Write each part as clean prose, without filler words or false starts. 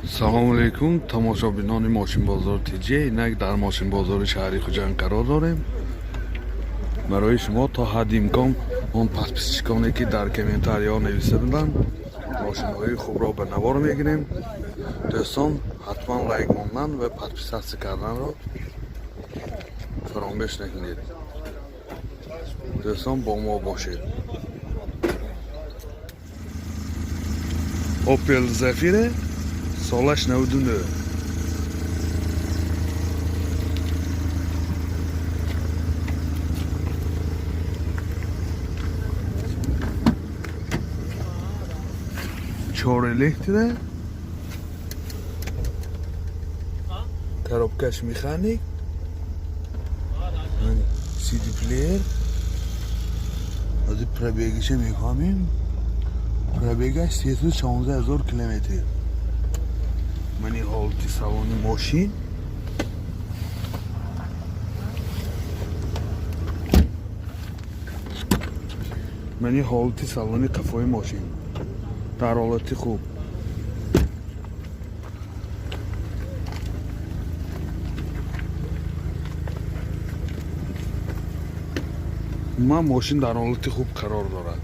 Салому алейкум, тамошобинони Мошинбозор ТЖ. Инак дар Мошинбозори шаҳри Хуҷанд қарор дорем. Барои шумо то ҳадди имкон он подписчиконе, ки дар комментарияҳо нависта буданд, мошинҳои хубро ба навор мегирем. Дӯстон, ҳатман лайк мондан ва подписаться карданро фаромӯш накунед. Дӯстон, бо мо бошед. Opel Zafira, солаш 99. Чор электро, коробкаш механик, CD плеер. Аз пробегиша мефаҳмем, пробегаш 316 000 километр. Мани ҳолати салони мошин. Мани ҳолати салони қафои мошин дар ҳолати хуб. Ман мошин дар ҳолати хуб қарор дорад.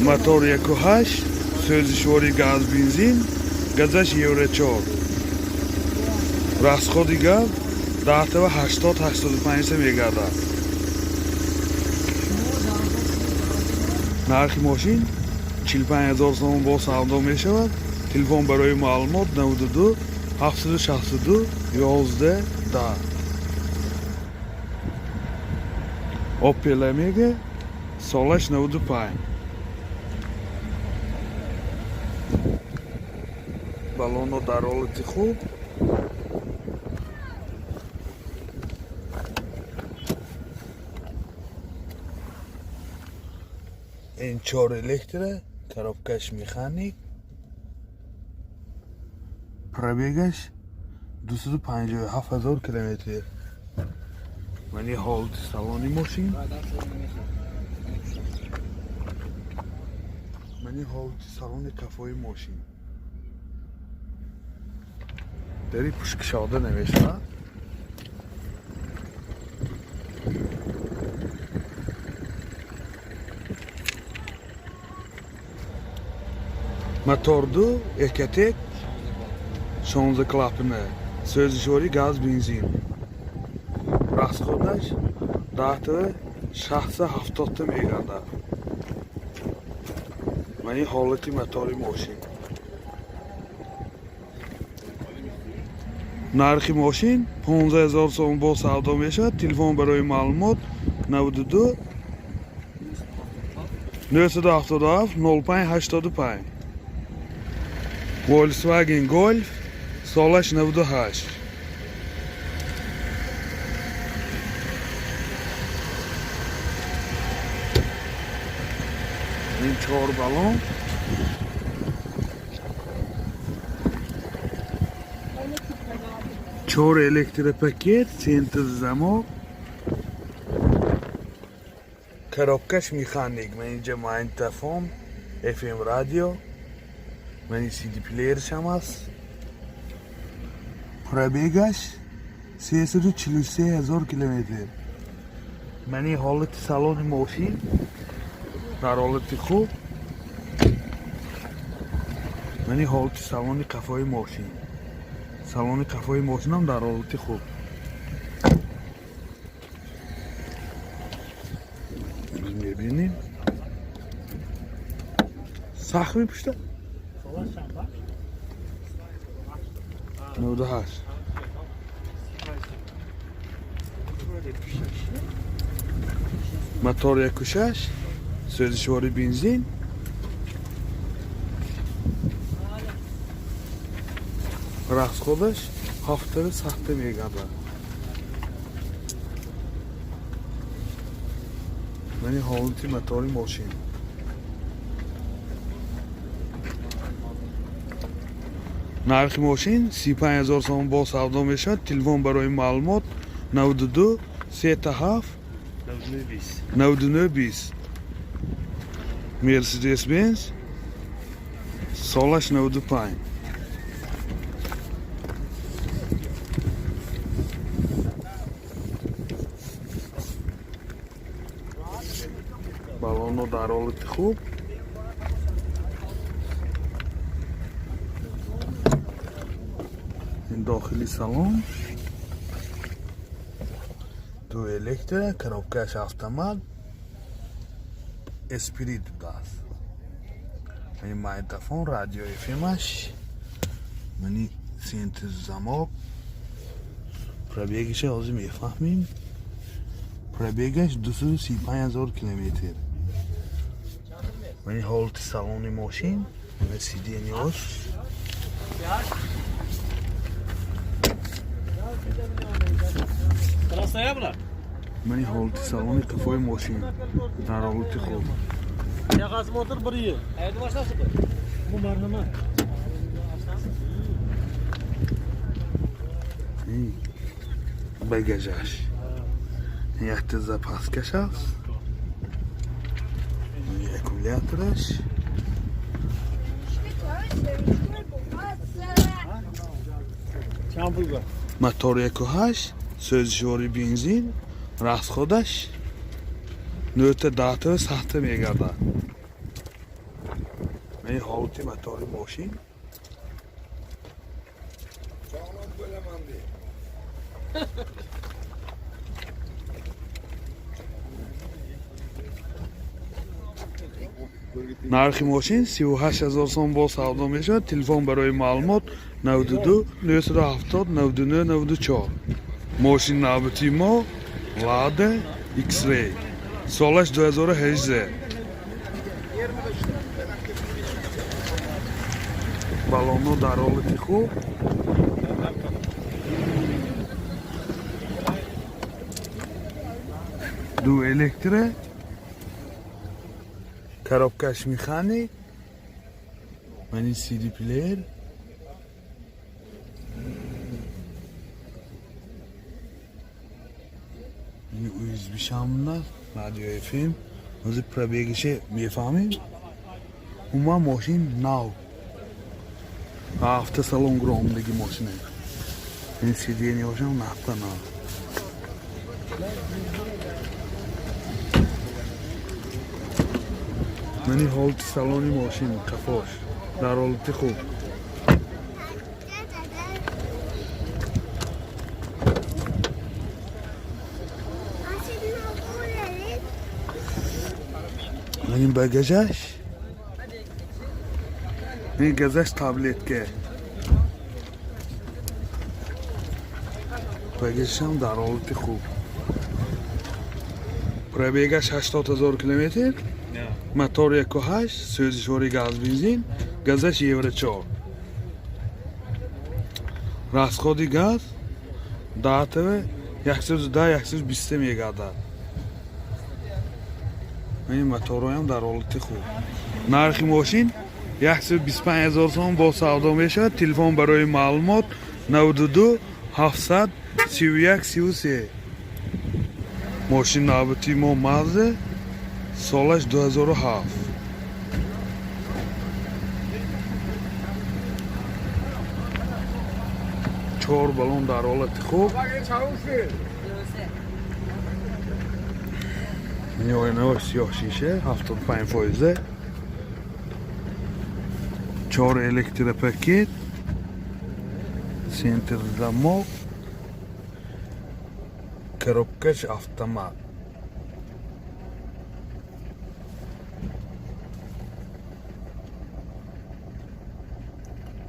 Мотор 1,8, сӯзишвори газ бензин, газаш евро 4, расходи газ даҳтава 80-85 мегардад. Нархи мошин 45 000 сомон, бо савдо мешавад. Телефон барои маълумот 92 762 11 10. Opel Omega, солаш 95, баллоно дар ҳолати хуб. Ин чор электро, коробкаш механик, пробегаш 257 000 километр. Мани ҳолати салони мошин. Мани ҳолати салони қафои мошин. Дари пушкушода намешавад. Мотор ду Ecotec, 16 клапана, сӯзишвори газ бензин, расходаш даҳтава 670та мегардад. Мани ҳолати мотори мошин. Нархи мошин 15 000 сомон, бо савдо мешавад. Телефон барои маълумот 92 977 05 85. Volkswagen Golf, солаш 98. Ин чор баллон. Чор электропакет, центр замок, коробкаш механик. Ман инҷа магнитофон, FM радио, мани CD плеершам аст. Пробегаш 343 000 километр. Мани ҳолати салони мошин дар ҳолати хуб. Мани ҳолати салони қафои мошин. Салони қафои мошинам дар ҳолати хуб. Мебинем, сахт мепушта. 98. Мотор 1,6, сӯзишвори бензин. Расходаш ҳафтави сахта мегардад. Мани ҳолати мотори мошин. Нархи мошин 35 000 сомон, бо савдо мешавад. Телефон барои маълумот 92 37 99 20. Мерседес Бенз, солаш 95. Баллонҳо дар ҳолати хуб. Ин дохили салон. Ду электро, коробкааш автомат. Эспирит будааст. Ин магнитофон, радио FM-аш. Мани центр замок. Пробегиша ҳозир мефаҳмем. Пробегаш 235 000 километр. Мани ҳолати салони мошин, мани сиденьяш. Мани ҳолати салони қафои мошин дар ҳолати хуб. Техосмотр bir yil. Qayerda mashinasi bu? Bu marhamat. Ин багажаш. Якта запаскаш аст. Ин аккумулятораш. Чанд pul bor? Мотор 1.8, сӯзишвори бензин, расходаш 9 10 сахта мегардад. Ин ҳолати мотори мошин. Sog'lom bo'laman de. Нархи мошин 38 000 сом бо савдо мешавад. Телефон барои маълумот 92 970 99 94. Мошин навбати мо Лада X-Ray. Солаш 2018. Баллонҳо дар ҳолати хуб. Ду электро, коробкаш механик, мани CD плеер. Мани USB шамна, радио FM. Ҳозир пробегише мефаҳмем. Умуман мошин нав. Автосалон гуроҳомдаги мошина. Ин сиденьяшам нафта нав. Мани ҳолати салони мошин қафош дар ҳолати хуб. Мани багажаш. Ин газаш таблетка. Багажашам дар ҳолати хуб. Пробегаш 80 000 километр. Мотор 1.8, сӯзишвори газ бензин, газаш Евро 4. Расходи газ 10 110 120 мегардад. Ин моторҳоям дар ҳолати хуб. Нархи мошин 125 000 сом бо савдо мешавад. Телефон барои маълумот 92 700 31 33. Мошин навбати мо Мазда, солаш 2007. Чор баллон дар ҳолати хуб. Ин оинаҳои сиёҳ шиша, 75 фоиза. Чор электропакет, центр замок, коробкаш автомат.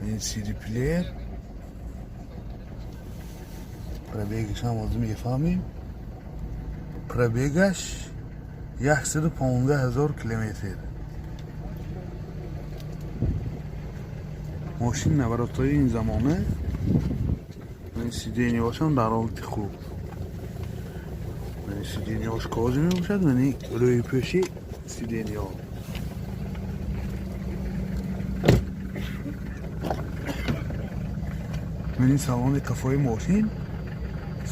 Ин CD плеер. Пробегашам ҳозир мефаҳмем. Пробегаш 115 000 километр. Мошин наворотҳои ин замона. Ин сиденьяҳошам дар ҳолати хуб. Ин сиденьяҳош кожа мебошад, мани рӯйпӯши сиденьяҳо. Мани салони қафои мошин.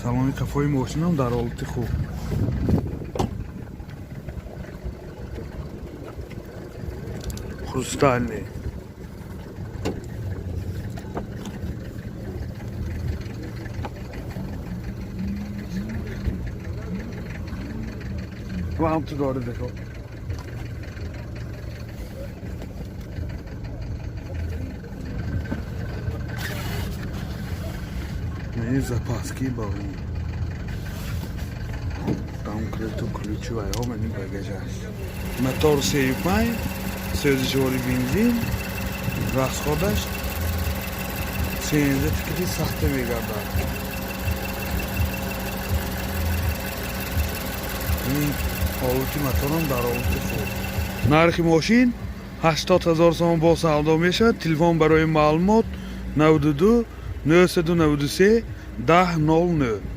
Салони қафои мошинам дар ҳолати хуб. Хрустальный. Вам ту дори дехо. Мени запаски, балон, домкрату, ключу вайҳо мани багаж аст. Мотор 3,5, сӯзишвори бензин, расходаш сенза тикити сахта мегардад. Ин ҳолати моторам дар ҳолати хуб. Нархи мошин 80 000 сомон, бо савдо мешавад. Телефон барои маълумот: 92 993 10 09.